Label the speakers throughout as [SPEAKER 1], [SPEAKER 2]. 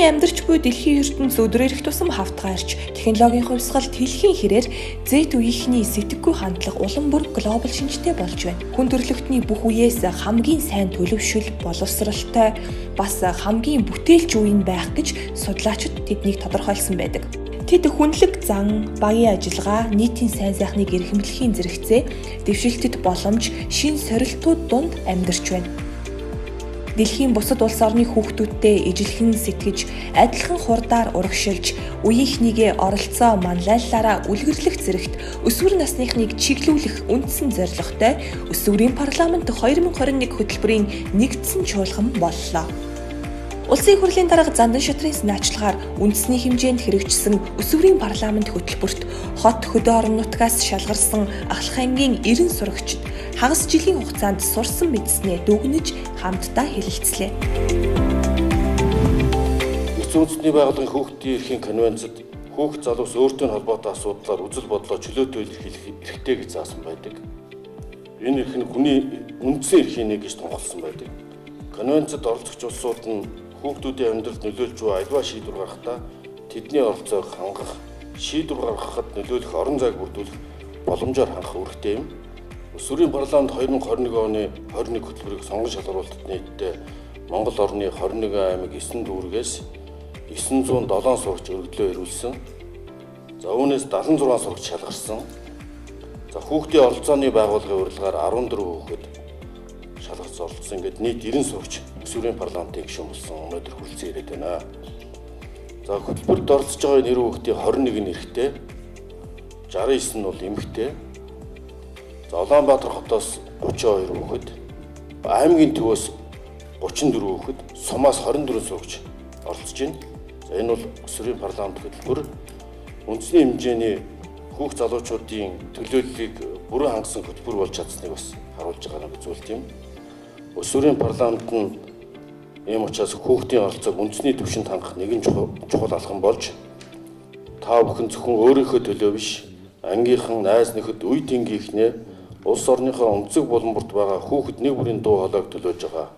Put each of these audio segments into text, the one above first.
[SPEAKER 1] Бидний амьдарч буй дэлхийн ертөнц өдрөөр их тусам хавтгайрч, технологийн хувьсгал дэлхийн хэрээр Z үеийнхний сэтгэхүй хандлага улам бүр глобал шинжтэй болж байна. Хүн төрөлхтний бүх үеэс хамгийн сайн төлөвшил, боловсралтай, бас хамгийн бүтээлч үе нь байх гэж судлаачид тэднийг тодорхойлсон байдаг. Тэд хүнлэг зан, багийн ажиллагаа, нийтийн сайн сайхныг эрхэмлэхийн зэрэгцээ дэвшилтэд боломж, шин сорилтууд дунд амьдарч байна. Дэлхийн бусад улс орны хүүхдүүдтэй ижилхэн сэтгэж, адилхан хурдаар урагшилж, үеийнхнийгээ оролцоо манлайллаараа үлгэрлэх зэрэгт өсвөр насныхныг чиглүүлэх үндсэн зорилготой Өсвөрийн парламент 2021 хөтөлбөрийн нэгдсэн чуулган боллоо. Улсын хурлын дарга Зандан шатрын санаачлагаар үндэсний хэмжээнд хэрэгжсэн Өсвөрийн парламент хөтөлбөрт хот хөдөө орон нутгаас шалгарсан ахлах ангийн 90 сурагчид хагас жилийн хугацаанд сурсан мэдснээ дүгнэж хамтдаа хэлэлцлээ.
[SPEAKER 2] Нэгдсэн үндэсний байгууллагын хүүхдийн эрхийн конвенцэд хүүхд залуус өөртөө холбоотой асуудлаар үзэл бодлоо чөлөөтэй илэрхийлэх эрхтэй гэж заасан байдаг. Энэ эрх нь хүний үндсэн эрхийн нэг гэж тунхагласан байдаг. Конвенцэд оролцогч улсууд нь хүүхдүүдийн амьдралд нөлөөлж буй аливаа шийдвэр гаргахдаа тэдний оролцоог хангах, шийдвэр гаргахад нөлөөлөх орон зайг бүрдүүлэх боломжоор хангах үүрэгтэй юм. Өсвөрийн парламент 2021 оны 21 хөтөлбөрийг сонгон шалгаруулалтад нийтдээ Монгол орны 21 аймаг 9 дүүргээс 907 сурагч өргөдлөө ирүүлсэн. За үүнээс 76 сурагч шалгарсан. За хүүхдийн оролцооны байгууллагын урилгаар 14 хүүхэд шалгарч оролцсон. Ингээд нийт 90 сурагч Өсвөрийн парламентын гишүүн болсон өнөөдөр хүрэлцэн ирээд байна. За хөтөлбөрт оролцож байгаа 90 хүүхдийн 21 нь эрэгтэй, 69 нь бол эмэгтэй. За Улаанбаатар хотоос 32 хүүхэд, аймгийн төвөөс 34 хүүхэд, сумаас 24 сурагч оролцож байна. За энэ бол Өсвөрийн парламент хөтөлбөр үндэсний хэмжээний хүүхд залуучуудын төлөөллийг бүрэн хангасан хөтөлбөр болж чадсныг бас харуулж байгаа нэг зүйл юм. Өсвөрийн парламент нь ийм учраас хүүхдийн оролцоог үндэсний түвшинд хангах нэгэн чухал алхам болж та бүхэн зөвхөн өөрийнхөө төлөө биш, ангийнхан, найз нөхөд, үе тэнгийнхнээ улс орныхоо өнцөг булан бүрт байгаа хүүхэд нэг бүрийн дуу хоолойг төлөөж байгаа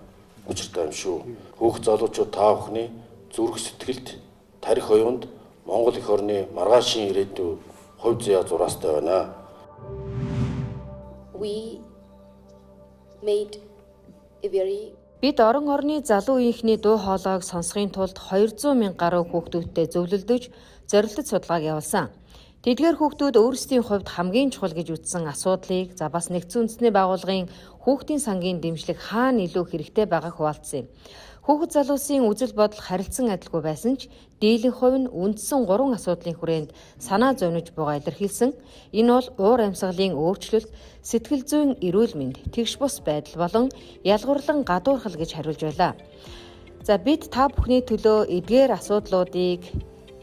[SPEAKER 2] учиртай юм шүү. Хүүхд залуучууд та бүхний зүрх сэтгэлд, тархи оюунд Монгол эх орны маргаашийн ирээдүй хувь заяа зураастай байна.
[SPEAKER 3] We made a very
[SPEAKER 4] Бид орон орны залуу үеийнхний дуу хоолойг сонсохын тулд 200 мянга гаруй хүүхдүүдтэй зөвлөлдөж, зорилтод судалгааг явуулсан. Тэдгээр хүүхдүүд өөрсдийн хувьд хамгийн чухал гэж үзсэн асуудлыг, за бас нэгдсэн үндэсний байгууллагын хүүхдийн сангийн дэмжлэг хаана илүү хэрэгтэй байгааг хуваалцсан юм. Хүүхэд залуусын үзэл бодол харилцан адилгүй байсан ч дийлэнх хувь нь үндсэн гурван асуудлын хүрээнд санаа зовниж буйгаа илэрхийлсэн. Энэ бол уур амьсгалын өөрчлөлт, сэтгэл зүйн эрүүл мэнд, тэгш бус байдал болон ялгаварлан гадуурхал гэж хариулж байлаа. За бид та бүхний төлөө эдгээр асуудлуудыг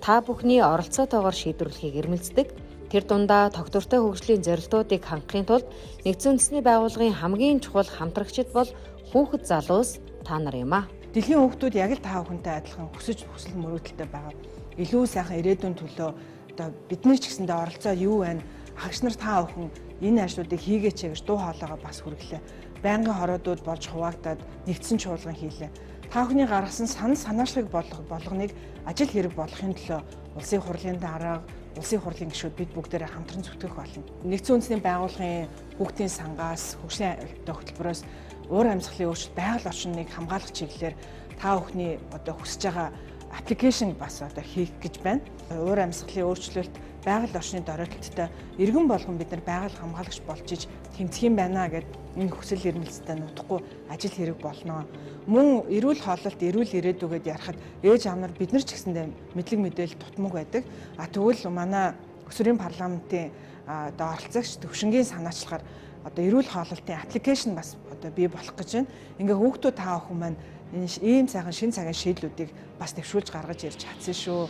[SPEAKER 4] та бүхний оролцоотойгоор шийдвэрлэхийг эрмэлздэг. Тэр дундаа тогтвортой хөгжлийн зорилтуудыг хангахын тулд нэгдсэн үндэсний байгууллагын хамгийн чухал хамтрагчид бол хүүхэд залуус та нар юм аа.
[SPEAKER 5] Дэлхийн хүүхдүүд яг л та бүхэнтэй адилхан хүсэж хүсэл мөрөөдөлтэй байгаа. Илүү сайхан ирээдүйн төлөө одоо бидний ч гэсэндээ оролцоо юу байна? Агч нар та бүхэн энэ ажлуудыг хийгээч гэж дуу хоолойгоо бас хүргэлээ. Байнгын хороодууд болж хуваагдаад нэгдсэн чуулган хийлээ. Та бүхний гаргасан санал санаачлалыг болгоныг ажил хэрэг болгохын төлөө улсын хурлын дарга, улсын хурлын гишүүд бид бүгдээрээ хамтран зүтгэх болно. Нэгдсэн үндэсний байгууллагын хүүхдийн сангаас, хөгжлийн хөтөлбөрөөс уур амьсгалын өөрчлөлт, байгаль орчныг хамгаалах чиглэлээр та бүхний одоо хүсэж байгаа application бас одоо хийх гэж байна. Уур амьсгалын өөрчлөлт, байгаль орчны доройтолттой иргэн болгон бид нар байгаль хамгаалагч болж иж тэмцэх юм байна гэд энэ хүсэл эрмэлзэлтэй нутахгүй ажил хэрэг болно. Мөн эрүүл хооллолт, эрүүл ирээдүйгээд ярихад ээж аав нар бид нар ч гэсэндээ мэдлэг мэдээлэл дутмаг байдаг. А тэгвэл манай Өсвөрийн парламентын одоо оролцогч төвшингийн санаачлагаар одоо эрүүл хооллолтын application бас одоо бий болох гэж байна. Ингээ хүүхдүүд та бүхэн маань энэ ийм сайхан шин цагийн шийдлүүдийг бас дэвшүүлж гаргаж ирж чадсан шүү.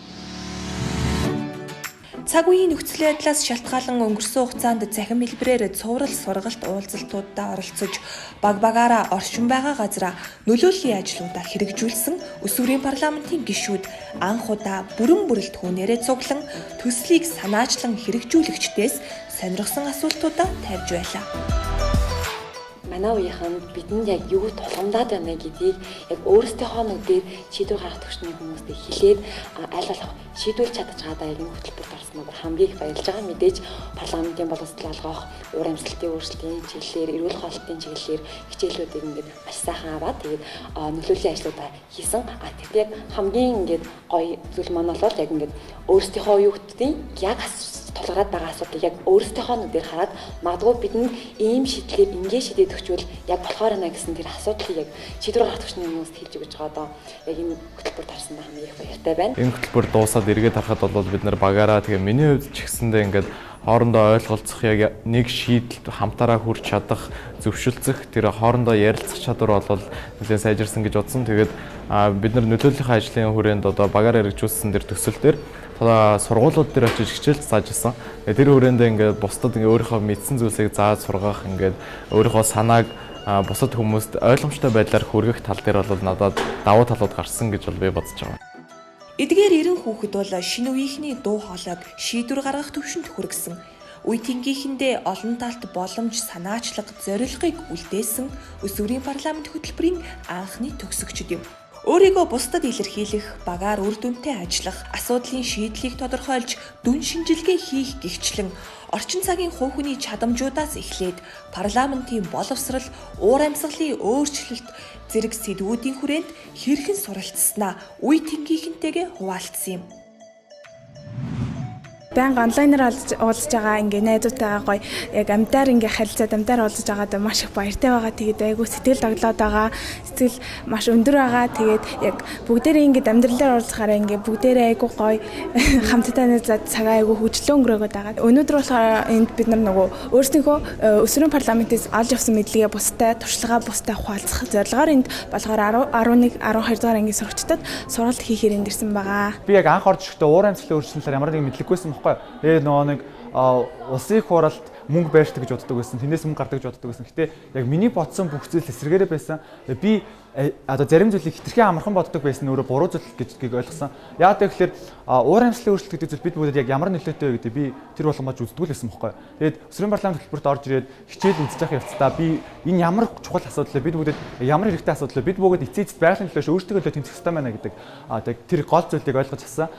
[SPEAKER 1] Цаг үеийн нөхцөл байдлаас шалтгаалan өнгөрсөн хугацаанд цахим хэлбэрээр цуврал сургалт уулзалтуудаа оролцож баг багаараа оршин байгаа газраа нөлөөллийн ажлуудаа хэрэгжүүлсэн Өсвөрийн парламентын гишүүд анх удаа бүрэн бүрэлдэхүүнээрээ цуглан төслийг санаачлан хэрэгжүүлэгчдээс сонирхсан асуултуудаа тавьж байлаа.
[SPEAKER 3] манай үеийнхэн бидэнд яг юу тулгамдаад байна гэдгийг яг өөрсдийнхөө нүдээр шийдвэр гаргах төвшний хүмүүстэй хэлээд аль болох шийдвэрлэж чадаж байгаадаа яг энэ хөтөлбөрт орсноор хамгийн их баярлж байгаа. Мэдээж парламентын боловсрол олгох, уур амьсгалын өөрчлөлтийн чиглэлээр, эрүүл хооллолтын чиглэлээр хичээлүүдийг ингээд маш сайхан аваад тэгээд нөлөөллийн ажлуудаа хийсэн. А тэгэхдээ яг хамгийн ингээд гоё зүйл маань бол яг ингээд өөрсдийнхөө юугтдын яг тулгараад байгаа асуудлыг яг өөрсдийнхөө нүдээр хараад магадгүй бидэнд ийм шийдлээр ингэ шийдээд өгчвөл яг болохоор байна гэсэн тэр асуудлыг яг шийдвэр гаргах түвшний хүмүүст хэлж өгч байгаа одоо яг энэ хөтөлбөрт орсон хамгийн их баяртай байна.
[SPEAKER 6] Энэ хөтөлбөр дуусаад эргээд харахад бол бид нар багаараа тэгээ миний хувьд ч гэсэндээ ингээд хоорондоо ойлголцох, яг нэг шийдэлд хамтаараа хүрч чадах, зөвшөлдсөх, тэр хоорондоо ярилцах чадвар бол нэлээд сайжирсан гэж бодсон. Тэгээд бид нар нөлөөллийн ажлын хүрээнд одоо багаар хэрэгжүүлсэн тэр төсөл дээр сургуулиуд дээр очиж хичээл зааж исэн. Тэр хүрээндээ ингээд бусдад ингээд өөрийнхөө мэдсэн зүйлсийг зааж сургах, ингээд өөрийнхөө санааг бусад хүмүүст ойлгомжтой байдлаар хүргэх тал дээр бол надад давуу талууд гарсан гэж бол би бодож байгаа.
[SPEAKER 1] Эдгээр 90 хүүхэд бол шинэ үеийнхний дуу хоолойг шийдвэр гаргах түвшинд хүргэсэн. Үе тэнгийнхэндээ олон талт боломж, санаачлаг, зорилгыг үлдээсэн өсвөрийн парламент хөтөлбөрийн анхны төгсөгчд юм. Өөрийгөө бусдад илэрхийлэх, багаар үр дүнтэй ажиллах, асуудлын шийдлийг тодорхойлж, дүн шинжилгээ хийх гихчлэн орчин цагийн хувь хүний чадамжуудаас эхлээд парламентын боловсрал, уур амьсгалын өөрчлөлт зэрэг сэдвүүдийн хүрээнд хэрхэн суралцсанаа үе тэнгийнхэнтэйгээ хуваалцсан юм.
[SPEAKER 7] Байнга онлайнаар уулзж байгаа ингээ найзуудтайгаа гоё яг амьдаар ингээ харилцаад амьдаар уулзж байгаадаа маш их баяртай байгаа. Тэгээд айгүй сэтгэл тоглоод байгаа. Сэтгэл маш өндөр байгаа. Тэгээд яг бүгдээрээ ингээ амьдралаар уулзахаараа ингээ бүгдээрээ айгүй гоё хамтдаа найзаад цагаа айгүй хөгжлөө өнгөрөөгöd байгаа. Өнөөдөр болохоор энд бид нар нөгөө өөрсдийнхөө өсвөрийн парламентээс олж авсан мэдлэгээ бусдад, туршлагаа бусдад хуваалцах зорилгоор энд болохоор 11, 12 дугаар ангийн сурагчдад сургалт хийхээр энд ирсэн байгаа.
[SPEAKER 8] Би яг анх орж ирэхдээ уур амьсгалын өөрчлөлтөөр талаар ямар нэгэн мэдлэггүйсэн байхгүй. Тэгээд нөгөө нэг улсын их хуралд мөнгө байршдаг гэж боддог байсан. Тэрнээс мөнгө гардаг гэж боддог байсан. Гэтэ яг миний бодсон бүх зүйл эсрэгээрээ байсан. Би одоо зарим зүйлийг хэтэрхий амархан боддог байсан нь өөрөө буруу зүйл гэдгийг ойлгосон. Яагаад гэвэл уур амьсгалын өөрчлөлт гэдэг зүйл бид бүгдэд яг ямар нөлөөтэй вэ гэдэг би тэр болгомж үздэггүй л байсан байхгүй. Тэгээд өсвөрийн парламент хөтөлбөрт орж ирээд хичээл үзэж явах явцдаа би энэ ямар чухал асуудал вэ? Бид бүгдэд ямар хэрэгтэй асуудал вэ? Бид бүгд эцээ эцэст байгалийн төлөө өөрсдөө төлөө тэмцэх ёстой байна гэдэг тэр гол зүйлийг ойлгож авсан.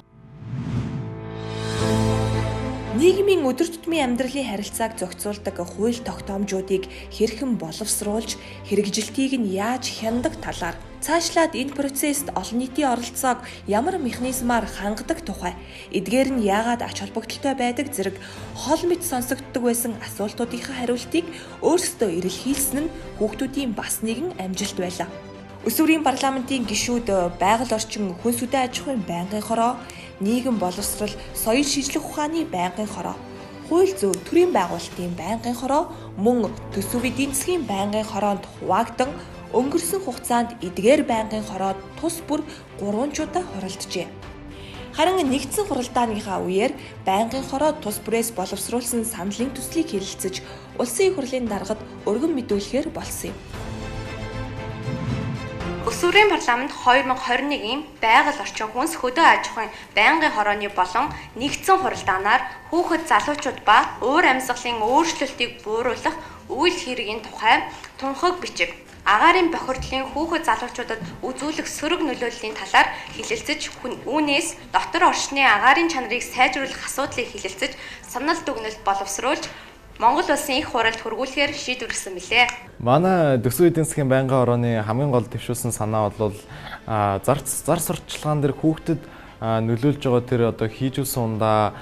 [SPEAKER 1] Нийгмийн өдөр тутмын амьдралын харилцааг зохицуулдаг хууль тогтоомжуудыг хэрхэн боловсруулж, хэрэгжилтийг нь яаж хянадаг талаар цаашлаад энэ процесст олон нийтийн оролцоог ямар механизмаар хангадаг тухай, эдгээр нь яагаад ач холбогдолтой байдаг зэрэг хол мэт сонсогддог байсан асуултуудынхаа хариултыг өөрсдөө эрэлхийлсэн нь хүүхдүүдийн бас нэгэн амжилт байлаа. Өсвөрийн парламентын гишүүд байгаль орчин, хүн сүдэн аж ахуйн байнгын хороо, нийгэм боловсрол, соёл шинжлэх ухааны байнгын хороо, хууль зүйн төрийн байгуулалтын байнгын хороо, мөн төсөв эдийн засгийн байнгын хороонд хуваагдан өнгөрсөн хугацаанд эдгээр байнгын хороо тус бүр 3 удаа хуралджээ. Харин нэгдсэн хуралдааныхаа үеэр байнгын хороо тус бүрээс боловсруулсан саналын төслийг хэлэлцэж улсын их хурлын даргад өргөн мэдүүлэхээр болсон юм.
[SPEAKER 9] Өсвөрийн парламент 2021-ийн байгаль орчин хүнс хөдөө аж ахуйн байнгын хорооны болон нэгдсэн хуралдаанаар хүүхэд залуучууд ба уур амьсгалын өөрчлөлтийг бууруулах үйл хэргийн тухай тунхаг бичиг агаарын бохирдлын хүүхэд залуучуудад үзүүлэх сөрөг нөлөөллийн талаар хэлэлцэж үүнээс дотор орчны агаарын чанарыг сайжруулах асуудлыг хэлэлцэж санал дүгнэлт боловсруулж Монгол улсын их хуралд хүргүүлэхээр шийдвэрлэсэн билээ.
[SPEAKER 6] Манай төсвийн эдийн засгийн байнгын хорооны хамгийн гол дэвшүүлсэн санаа бол зар сурталчилгаан дээр хүүхдэд нөлөөлж байгаа тэр одоо хийжүүлсэн ундаа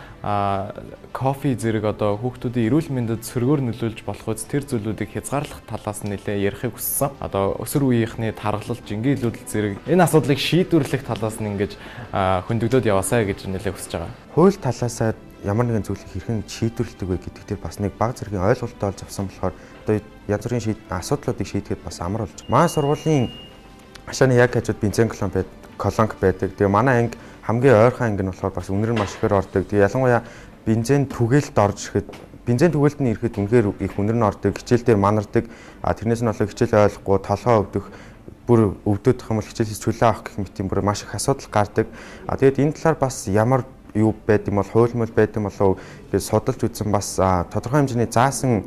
[SPEAKER 6] кофе зэрэг одоо хүүхдүүдийн эрүүл мэндэд сөргөөр нөлөөлж болох үз тэр зүйлүүдийг хязгаарлах талаас нь нэлээ ярихыг хүссэн. Одоо өсвөр үеийнхний таргалал, жингийн илүүдэл зэрэг энэ асуудлыг шийдвэрлэх талаас нь ингэж хөндөгдөөд яваасай гэж нэлээ хүсэж байгаа.
[SPEAKER 10] Хууль талаасаа ямар нэгэн зүйлийг хэрхэн шийдвэрлэдэг вэ гэдэг дээр бас нэг баг зэргийн ойлголттой олж авсан болохоор одоо янз бүрийн асуудлуудыг шийдэхэд бас амар болж. Манай сургуулийн хашааны яг хажууд бензин колонк байдаг. Тэгээ манай анги хамгийн ойрхон анги нь болохоор бас үнэр нь маш ихээр ордог. Тэгээ ялангуяа бензин түгээлд орж ирэхэд бензин түгээлд нь ирэхэд үнэхээр их үнэр нь ордог. Хичээл дээр манардаг. А тэрнээс нь болоо хичээл ойлгохгүй, толгой өвдөх, бүр өвдөөх юм бол хичээлээс чөлөө авах гэх мэт юм бүр маш их асуудал гардаг. А тэгээд энэ талаар бас ямар юу байд юм бол хууль мөл байд юм болов гэж судалж үзсэн бас тодорхой хэмжээний заасан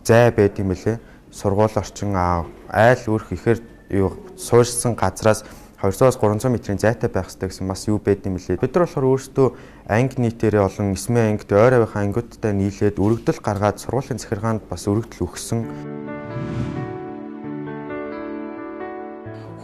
[SPEAKER 10] зай байд юм лээ. Сургууль орчин айл өрх ихээр юу суурьсан газраас 200-аас 300 метрийн зайтай байх хэрэгтэй гэсэн бас юу байд юм лээ. Бид нар болохоор өөрсдөө анги нийтээрээ олон эсмэн ангид ойр авийнхаа ангиудтай нийлээд өргөдөл гаргаад сургуулийн захиргаанд бас өргөдөл өгсөн.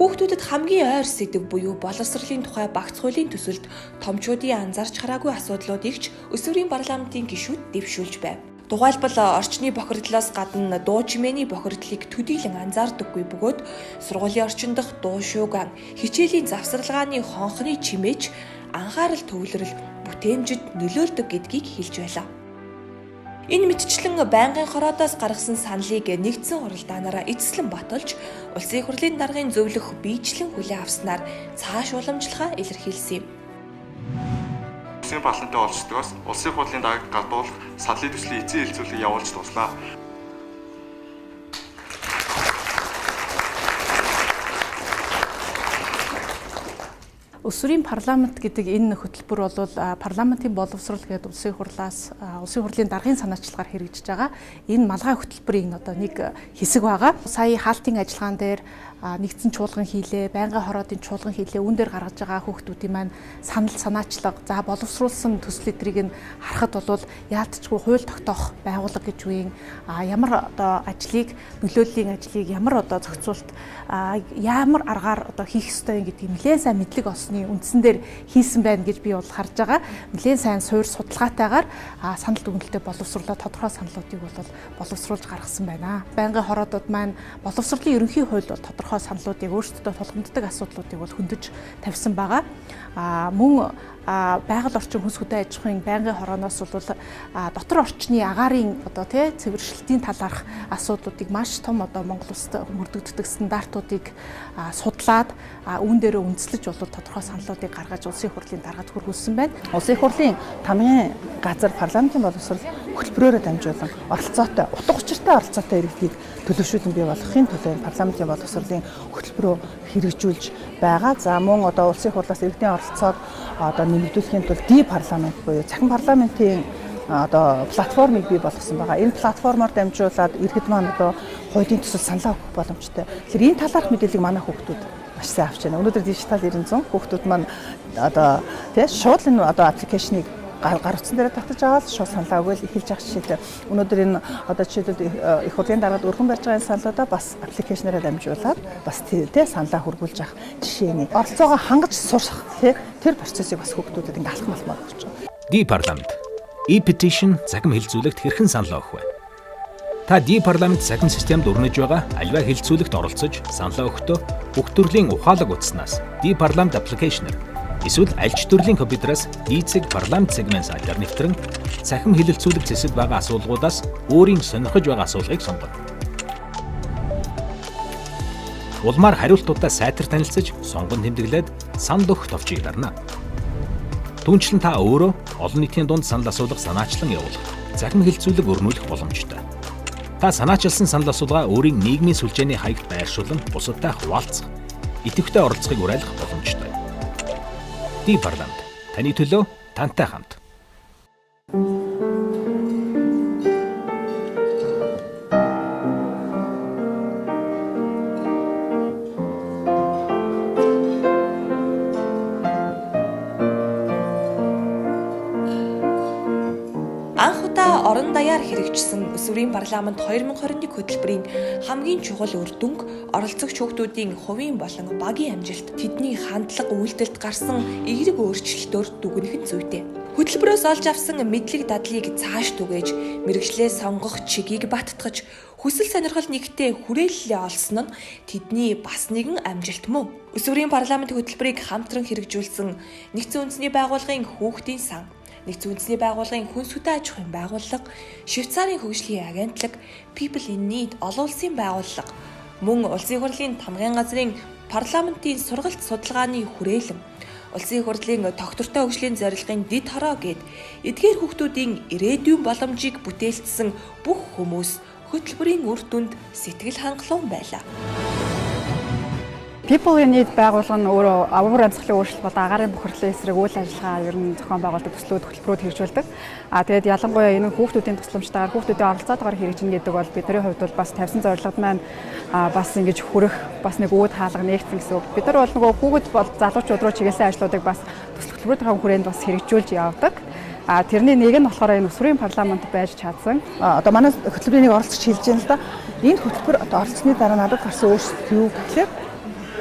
[SPEAKER 1] Хүүхдүүдэд хамгийн ойр сэдэв буюу боловсролын тухай багц хуулийн төсөлд томчуудын анзаарч хараагүй асуудлуудыг ч өсвөрийн парламентын гишүүд дэвшүүлж байв. Тухайлбал орчны бохирдлоос гадна дуу чимээний бохирдлыг төдийлөн анзаардаггүй бөгөөд сургуулийн орчин дах дуу шуугиан, хичээлийн завсарлагааны хонхны чимээч анхаарал төвлөрөл бүтээмжид нөлөөлдөг гэдгийг хэлж байлаа. Энэ мэтчлэн байнгын хороодоос гаргасан саналыг нэгдсэн хуралдаанаараа эцэслэн баталж, Улсын их хурлын даргын зөвлөх биечлэн хүлээн авснаар цааш уламжлахаа илэрхийлсэн юм.
[SPEAKER 11] Улсын парламентын оролцлогоос Улсын хурлын даргад гадуулах саналын төслийн эцсийн хэлэлцүүлгийг явуулж дууслаа.
[SPEAKER 12] Өсвөрийн парламент гэдэг энэ хөтөлбөр бол парламентын боловсрол гэдэг улсын хурлаас улсын хурлын даргын санаачлагаар хэрэгжиж байгаа энэ малгай хөтөлбөрийн одоо нэг хэсэг байгаа. Сая хаалтын ажиллагаан дээр нэгдсэн чуулган хийлээ, байнгын хороодын чуулган хийлээ. Үүн дээр гаргаж байгаа хүүхдүүдийн маань санал санаачлага, за боловсруулсан төсөл эдрийг нь харахад бол яалтчгүй хууль тогтоох байгууллага гэж үеийн ямар одоо ажлыг, нөлөөллийн ажлыг ямар одоо зохицуулт, ямар аргаар одоо хийх ёстой юм гэдгийг нэлээд сайн мэдлэг олсны үндсэн дээр хийсэн байна гэж би бол харж байгаа. Нэлээд сайн суур судалгаатайгаар санал дүгнэлтээ боловсруулаад тодорхой саналуудыг бол боловсруулж гаргасан байна. Байнгын хороодууд маань боловсролын ерөнхий хууль бол тодорхой саналуудыг өөрсдөдөө тулгамддаг асуудлуудыг бол хөндөж тавьсан байгаа. Мөн байгаль орчин хүнс хөдөө аж ахуйн байнгын хорооноос бол дотор орчны агаарын одоо тий цэвэршилтийн талаарх асуудлуудыг маш том одоо Монгол улсад мөрдөгддөг стандартуудыг судлаад үүн дээрээ үндэслэж бол тодорхой саналуудыг гаргаж Улсын хурлын даргад хүргүүлсэн байна.
[SPEAKER 5] Улсын хурлын тамгын газар парламентын боловсрол хөтөлбөрөөрөө дамжуулан оролцоотой, утга учиртай оролцоотой иргэдийг төлөвшүүлэн бий болгохын төлөө парламентын боловсролын хөтөлбөрөө хэрэгжүүлж байгаа. За мөн одоо улсын хурлаас иргэдийн оролцоог одоо нэмэгдүүлэхийн тулд ди парламент буюу цахим парламентын одоо платформыг бий болгосон байгаа. Энэ платформоор дамжуулаад иргэд маань одоо хуулийн төсөл саналаа өгөх боломжтой. Тэгэхээр энэ талаарх мэдээллийг манай хүүхдүүд маш сайн авч байна. Өнөөдөр дижитал 900 хүүхдүүд маань одоо тий шууд энэ одоо аппликейшнийг гар утсан дээр татаж аваад шууд саналаа өгөөл эхэлж явах жишээтэй. Өнөөдөр энэ одоо жишээлбэл их хурлын даргад өргөн барьж байгаа энэ саналуудаа бас аппликейшнээрээ дамжуулаад бас тий саналаа хүргүүлж авах жишээний. Оролцоогоо хангаж сурах тий тэр процессыг бас хүүхдүүдэд ингээ алхам алхмаар өгч байгаа.
[SPEAKER 13] Ди парламент e-petition цахим хэлэлцүүлэгт хэрхэн саналаа өгөх вэ? Та Ди парламент цахим системд өрнөж байгаа аливаа хэлэлцүүлэгт оролцож саналаа өгөхдөө бүх төрлийн ухаалаг утаснаас Ди парламент аппликейшнээр эсвэл аль ч төрлийн компьютераас дийцэг парламент сегмент сайтаар нэвтрэн цахим хэлэлцүүлэг зэсэд байгаа асуулгуудаас өөрийн сонирхож байгаа асуулгыг сонгоно. Улмаар хариултуудаа сайтар танилцаж, сонгон тэмдэглээд санал өгөх товчийг дарна. Түүнчлэн та өөрөө олон нийтийн дунд санал асуулга санаачлан явуулах, цахим хэлэлцүүлэг өрнүүлэх боломжтой. Та санаачилсан санал асуулгаа өөрийн нийгмийн сүлжээний хаягт байршуулан бусадтай хуваалцах, идэвхтэй оролцохыг уриалах боломжтой. Ди парламент таны төлөө тантай хамт.
[SPEAKER 1] Анх удаа орон даяар хэрэгжсэн Өсвөрийн парламент 2021 хөтөлбөрийн хамгийн чухал үр дүнг оролцогч хүүхдүүдийн хувийн болон багийн амжилт, тэдний хандлага үйлдэлд гарсан эерэг өөрчлөлтөөр дүгнэх нь зүйтэй. Хөтөлбөрөөс олж авсан мэдлэг дадлыг цааш түгээж, мэргэжлээ сонгох чигийг баттгаж, хүсэл сонирхол нэгтээ хүрээллээ олсон нь тэдний бас нэгэн амжилт мөн. Өсвөрийн парламент хөтөлбөрийг хамтран хэрэгжүүлсэн Нэгдсэн үндэсний байгууллагын хүүхдийн сан, Нэгдсэн үндэсний байгууллагын хүнс хөдөө аж ахуйн байгууллага, Швейцарын хөгжлийн агентлаг, People in Need олон улсын байгууллага, мөн Улсын хурлын тамгын газрын парламентын сургалт судалгааны хүрээлэм, Улсын хурлын тогтвортой хөгжлийн зорилгын дэд хороо гээд эдгээр хүүхдүүдийн ирээдүйн боломжийг бүтээлцсэн бүх хүмүүс хөтөлбөрийн үр дүнд сэтгэл хангалуун байлаа.
[SPEAKER 14] People in Need байгууллага нь өөрөө уур амьсгалын өөрчлөлт болон агаарын бохирлын эсрэг үйл ажиллагаа ер нь зохион байгуулдаг төслүүд, хөтөлбөрүүд хэрэгжүүлдэг. Тэгээд ялангуяа энэ хүүхдүүдийн тусламжтайгаар, хүүхдүүдийн оролцоотойгоор хэрэгжинэ гэдэг бол бидний хувьд бол бас тавьсан зорилгод маань бас ингэж хүрэх бас нэг үүд хаалга нээгдсэн гэсэн үг. Бид нар бол нөгөө хүүхэд бол залуучууд руу чиглэсэн ажлуудыг бас төсөл хөтөлбөрүүдийн хүрээнд бас хэрэгжүүлж явдаг. Тэрний нэг нь болохоор энэ өсвөрийн парламент байж чадсан.
[SPEAKER 15] Одоо манай хөтөлбөрийн нэг оролцогч хэлж байна л да. Энэ хөтөлбөр одоо оролцсны дараа надад гарсан өөрчлөлт юу гэхлээр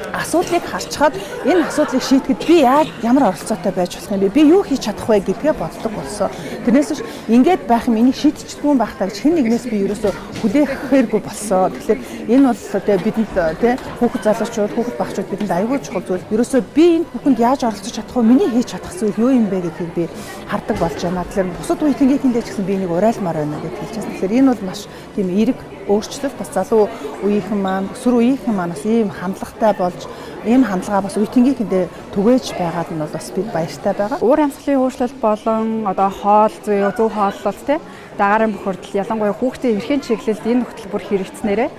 [SPEAKER 15] асуудлыг харчхаад энэ асуудлыг шийдэхэд би яаж ямар оролцоотой байж болох юм бэ? Би юу хийж чадах вэ гэдгээ боддог болсон. Тэрнээс биш ингээд байх юм энийг шийдчихдгүй юм байх та гэж хэн нэгнээс би ерөөсөө хүлээхээргүй болсон. Тэгэхээр энэ бол одоо бидэнд тий хүүхэд залуучууд, хүүхэд багчууд бидэнд аюул чухал зүйл. Ерөөсөө би энэ бүхэнд яаж оролцож чадах вэ? Миний хийж чадах зүйл юу юм бэ гэдгийг би хардаг болж байна. Тэгэхээр бусад үеийнхэнийхэндээ ч гэсэн би энийг уриалмаар байна гэж хэлж байна. Тэгэхээр энэ бол маш тийм эерэг өөрчлөлт, бас залуу үеийнхэн маань, өсвөр үеийнхэн маань бас ийм хандлагатай болж, ийм хандлагаа бас үеийнхэнийхэндээ түгээж байгаад нь бол бас бид баяртай байгаа.
[SPEAKER 14] Уур амьсгалын өөрчлөлт болон одоо хоол зүй, зөв хооллолт те агаарын бохирдол, ялангуяа хүүхдийн эрхийн чиглэлд энэ хөтөлбөр хэрэгжснээрээ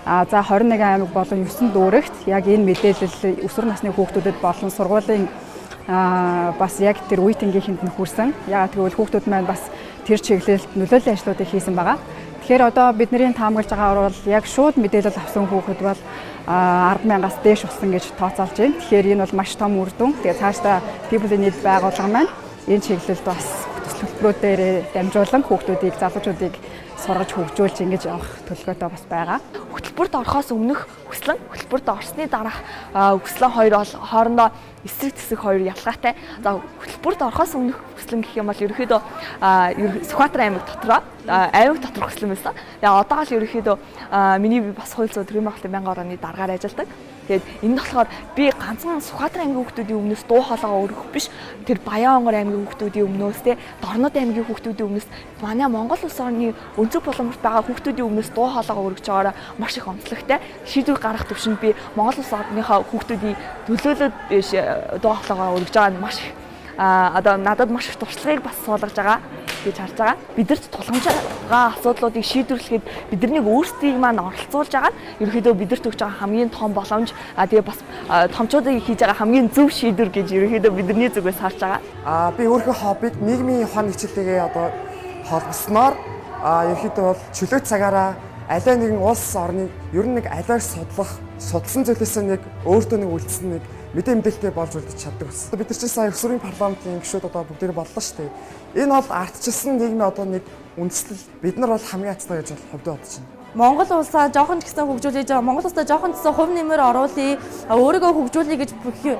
[SPEAKER 14] за 21 аймаг болон 9 дүүрэгт яг энэ мэдээлэл өсвөр насны хүүхдүүдэд болон сургуулийн бас яг тэр үеийнхэнийхэнд нь хүрсэн. Яагаад гэвэл хүүхдүүд маань бас тэр чиглэлд нөлөөллийн ажлуудыг хийсэн байгаа. Тэгэхээр одоо бидний таамаглаж байгаа бол яг шууд мэдээлэл авсан хүүхэд бол 10,000-аас дээш болсон гэж тооцоолж байна. Тэгэхээр энэ бол маш том үр дүн. Тэгээ цаашдаа People in Need байгууллага маань энэ чиглэлд бас төсөл хөтөлбөрүүдээр дамжуулан хүүхдүүдийг, залуучуудыг сургаж хөгжүүлж ингэж явах төлөвлөгөөтэй бас байгаа.
[SPEAKER 16] Хөтөлбөрт орохоос өмнөх хүслэн, хөтөлбөрт орсны дараах хүслэн хоёр бол хоорондоо эсрэг тэсэг хоёр ялгаатай. За хөтөлбөрт орохоос өмнөх хүслэн гэх юм бол ерөөхдөө Сүхбаатар аймаг дотроо аймаг доторх хүслэн байсан. Тэгээ одоо л ерөөхдөө миний би бас хууль зүйн төрийн байгууллагын байнгын орооны даргаар ажилладаг. Тэгээд энэ нь болохоор би ганцхан Сүхбаатар аймгийн хүүхдүүдийн өмнөөс дуу хоолойгоо өргөх биш, тэр Баян-Онгор аймгийн хүүхдүүдийн өмнөөс, те Дорнод аймгийн хүүхдүүдийн өмнөөс, манай Монгол улс орны өнцөг буланбарт байгаа хүүхдүүдийн өмнөөс дуу хоолойгоо өргөж байгаараа маш их онцлогтой. Шийдвэр гаргах төвшөнд би Монгол улс орныхоо хүүхдүүдийн төлөөлөд биш дуу хоолойгоо өргөж байгаа нь маш их одоо надад маш их туршлагыг бас суулгаж байгаа гэж харж байгаа. Бидэрт тулгамж байгаа асуудлуудыг шийдвэрлэхэд биднийг өөрсдийг маань оролцуулж байгаа нь ерөнхийдөө бидэрт өгч байгаа хамгийн том боломж, тэгээ бас томчуудыг хийж байгаа хамгийн зөв шийдвэр гэж ерөнхийдөө бидний зүгээс харж байгаа.
[SPEAKER 17] Би өөрийнхөө хоббиг нийгмийн ухааны хичээлтэйгээ одоо холбосноор ерөнхийдөө бол чөлөө цагаараа алай нэгэн улс орныг ер нь нэг алиар судлах, судалсан зүйлээсээ нэг өөртөө нэг үлдсэн нэг мэдээ мэдээлэлтэй болж үлдэж чаддаг болсон. Бид нар чинь сая өсвөрийн парламентын гишүүд одоо бүгдээр боллоо шүү дээ. Энэ бол ардчилсан нийгмийн одоо нэг үндэслэл, бид нар бол хамгийн хацтай гэж бол хувьдаа бодож байна.
[SPEAKER 18] Монгол улсаа жоохон ч гэсэн хөгжүүлж байгаа, Монгол улсаа жоохон ч гэсэн хувь нэмэр оруулъя, өөрийгөө хөгжүүлье гэж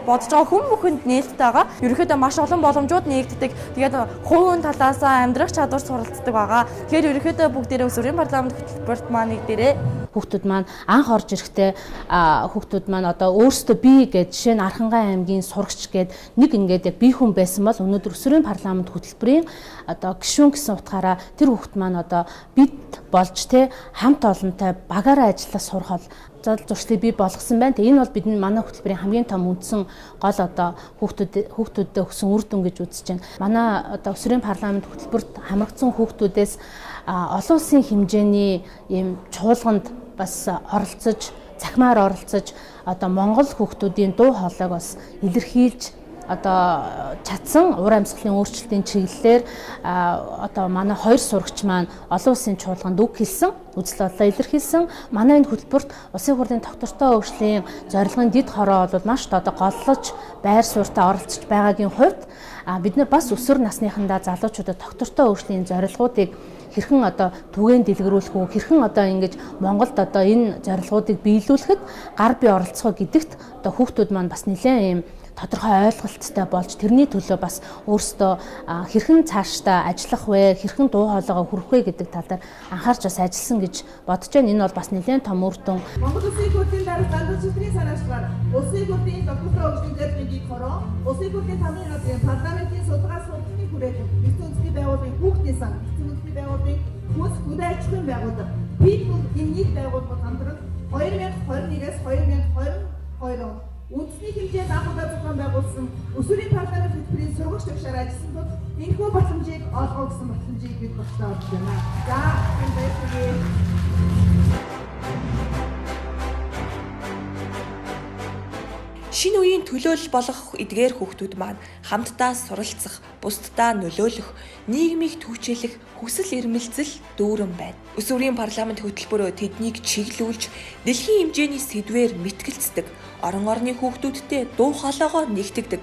[SPEAKER 18] бодож байгаа хүн бүхэнд нээлттэй байгаа. Ерөнхийдөө маш олон боломжууд нээгддэг. Тэгээд хувийн талаас амьдрах чадвар суралцдаг байгаа. Тэгэхээр ерөнхийдөө бүгдээрээ өсвөрийн парламент хөтөлбөрт маань нэгдээрээ.
[SPEAKER 19] Хүүхдүүд маань анх орж ирэхдээ хүүхдүүд маань одоо өөрсдөө би гэж жишээ нь Архангай аймгийн сурагч гээд нэг ингээд яг би хүн байсан бол өнөөдөр өсвөрийн парламент хөтөлбөрийн одоо гишүүн гэсэн утгаараа тэр хүүхд маань одоо бид болж те хамт олонтой багаараа ажиллах сурах зол зуршлыг бий болгосон байна. Тэгээ энэ бол бидний манай хөтөлбөрийн хамгийн том үндсэн гол одоо хүүхдүүдэд өгсөн үр дүн гэж үзэж байна. Манай одоо өсвөрийн парламент хөтөлбөрт хамрагдсан хүүхдүүдээс олон улсын хэмжээний ийм чуулганд бас оролцож, цахимаар оролцож одоо Монгол хүүхдүүдийн дуу хоолойг бас илэрхийлж одоо чадсан. Уур амьсгалын өөрчлөлтийн чиглэлээр одоо манай хоёр сурагч маань олон улсын чуулганд үг хэлсэн, үзэл бодлоо илэрхийлсэн. Манай энэ хөтөлбөрт улсын хурлын тогтвортой хөгжлийн зорилгын дэд хороо бол маш одоо голлож байр суурьтай оролцож байгаагийн хувьд бид нар бас өсвөр насныхандаа залуучуудад тогтвортой хөгжлийн зорилгоудыг хэрхэн одоо түгээн дэлгэрүүлэх үү, хэрхэн одоо ингэж Монголд одоо энэ зорилгоудыг биелүүлэхэд гар бие оролцох гэдэгт одоо хүүхдүүд маань бас нэлээд ийм тодорхой ойлголттой болж тэрний төлөө бас өөрсдөө хэрхэн цаашдаа ажиллах вэ, хэрхэн дуу хоолойгоо хүргэх вэ гэдэг тал дээр анхаарч бас ажилласан гэж бодож байна. Энэ бол бас нэлээд том үр дүн.
[SPEAKER 20] Монгол Улсын хурлын дарга залуучуудын санаачлагаар Улсын хурлын тогтвортой хөгжлийн зорилгын дэд хороо, Улсын хурлын тамгын газрын парламентын судалгаа судалны хүрээлэн нэгдсэн үндэсний байгууллагын хүүхдийн сан, нэгдсэн үндэсний байгууллагын хүнс хөдөө аж ахуйн байгууллага, People in Need байгууллагууд хамтран 2021-ээс 2022 онд үндэсний хэмжээнд анх удаа зохион байгуулсан өсвөрийн парламент хөтөлбөрийн сургагч төвшөөр ажилласан тул энэхүү батламжийг олгоо гэсэн батламжийг бид багтаа олж байна. За, энэ баярлалаа.
[SPEAKER 1] Шинэ үеийн төлөөлөл болгох эдгээр хүүхдүүд маань хамтдаа суралцах, бусдаа нөлөөлөх, нийгмийг түгжээлэх хүсэл эрмэлзэл дүүрэн байна. Өсвөрийн парламент хөтөлбөрөө тэднийг чиглүүлж, дэлхийн хэмжээний сэдвээр мэтгэлцдэг, орон орны хүүхдүүдтэй дуу хоолойгоо нэгтгэдэг,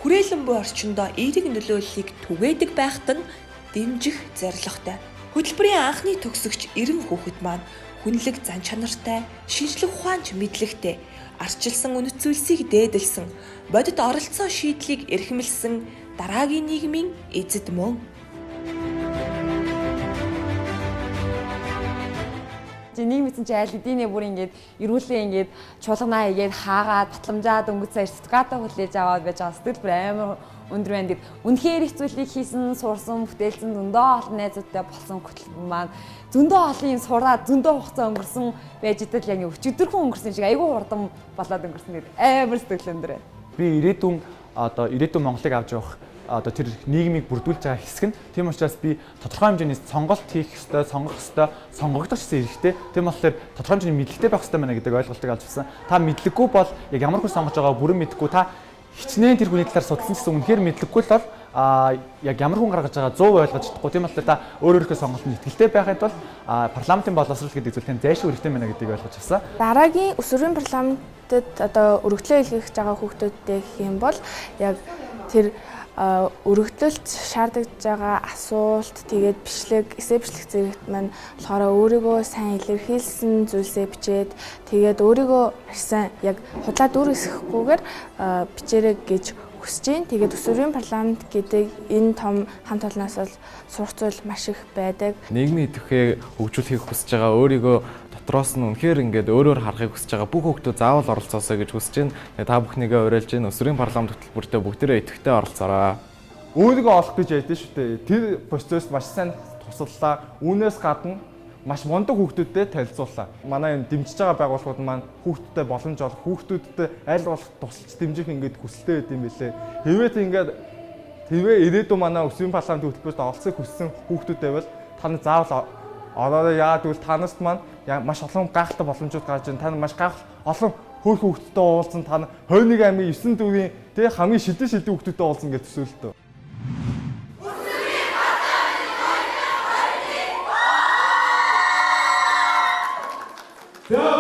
[SPEAKER 1] хүрээлэн буй орчиндөө эерэг нөлөөллийг түгээдэг байхад нь дэмжих зорилготой. Хөтөлбөрийн анхны төгсөгч 90 хүүхэд маань хүнлэг зан чанартай, шинжлэх ухаанч мэдлэгтэй, арчилсан үнэт зүйлсийг дээдэлсэн, бодит оролцоо шийдлийг эрхэмлсэн дараагийн нийгмийн эзэд мөн.
[SPEAKER 21] Чи нэг мэдсэн чи аль хэдийнэ бүр ингээд эрүүлээ ингээд чуулганаа хийгээд хаагаад батламжаа дөнгөж сая сертификатаа хүлээж аваад байж байгаа сэтгэл бүр амар өндөр байна. Тэгэд үнэхээр их зүйлийг хийсэн, сурсан, бүтээлсэн зөндөө олон найзуудтай болсон хөтөлбөр маань зөндөө олон юм сураад зөндөө хугацаа өнгөрсөн байж идэл яг өчигдөрхөн өнгөрсөн шиг айгүй хурдан болоод өнгөрсөн гэдэг амар сэтгэл өндөр байна.
[SPEAKER 8] Би ирээдүйн одоо ирээдүйн Монголыг авч явах одоо тэр нийгмийг бүрдүүлж байгаа хэсэг нь. Тийм учраас би тодорхой хэмжээний сонголт хийх ёстой, сонгох ёстой, сонгогдох гэсэн эрхтэй. Тийм болохоор тодорхой хэмжээний мэдлэгтэй байх ёстой байна гэдэг ойлголтыг олж авсан. Та мэдлэггүй бол яг ямар хүн сонгож байгаа бүрэн мэдэхгүй, та хичнээн тэр хүний талаар судалсан ч гэсэн үнэхээр мэдлэггүй л бол яг ямар хүн гаргаж байгаа 100 ойлгож чадахгүй. Тийм болохоор та өөр өөрийнхөө сонголтод итгэлтэй байхын тулд парламентын боловсрол гэдэг зүйл тань зайлшгүй хэрэгтэй байна гэдгийг ойлгож авсан.
[SPEAKER 7] Дараагийн өсвөрийн парламентод одоо өргөдлөө илгээх байгаа хүүхдүүдтэй гэх юм бол яг тэр өргөдөлт шаардлагаж байгаа асуулт, тэгээд бичлэг, эсээ бичлэг зэрэгт маань болохоор өөрийгөө сайн илэрхийлсэн зүйлсээ бичээд, тэгээд өөрийгөө маш сайн яг худлаа дүр эсэхгүйгээр бичээрэй гэж хүсэж байна. Тэгээд өсвөрийн парламент гэдэг энэ том хамт олноос бол сурах зүйл маш их байдаг.
[SPEAKER 6] Нийгмийн идэвхээ хөгжүүлэхийг хүсэж байгаа, өөрийгөө дотроос нь үнэхээр ингээд өөрөөр харахыг хүсэж байгаа бүх хүүхдүүд заавал оролцоосой гэж хүсэж байна. Та бүхнийгээ уриалж байна. Өсвөрийн парламент хөтөлбөртөө бүгдээрээ идэвхтэй оролцоорой.
[SPEAKER 22] Өөрийгөө олох гэж ярьдэн шүү дээ. Тэр процесс маш сайн туслалаа. Үүнээс гадна маш мундаг хүүхдүүдтэй танилцууллаа. Манай энэ дэмжиж байгаа байгууллагууд маань хүүхдүүдэд боломж олох, хүүхдүүдтэй аль болох тусалж дэмжих ингээд хүсэлтэй байд юм билээ. Хэвээ тийм ингээд хэвээ ирээдүйн манай өсвөрийн парламент хөтөлбөрт оролцохыг хүссэн хүүхдүүд байвал та нар заавал ороорой. Яагаад гэвэл та нарт маань маш олон гайхалтай боломжууд гарч ирнэ. Та нар маш гайхал олон хөөрхөн хүүхдтэй уулзсан, та нар 21 аймгийн 9 дүүрийн тий хамгийн шилдэг хүүхдүүдтэй уулзсан гэж төсөөлтөө.
[SPEAKER 23] За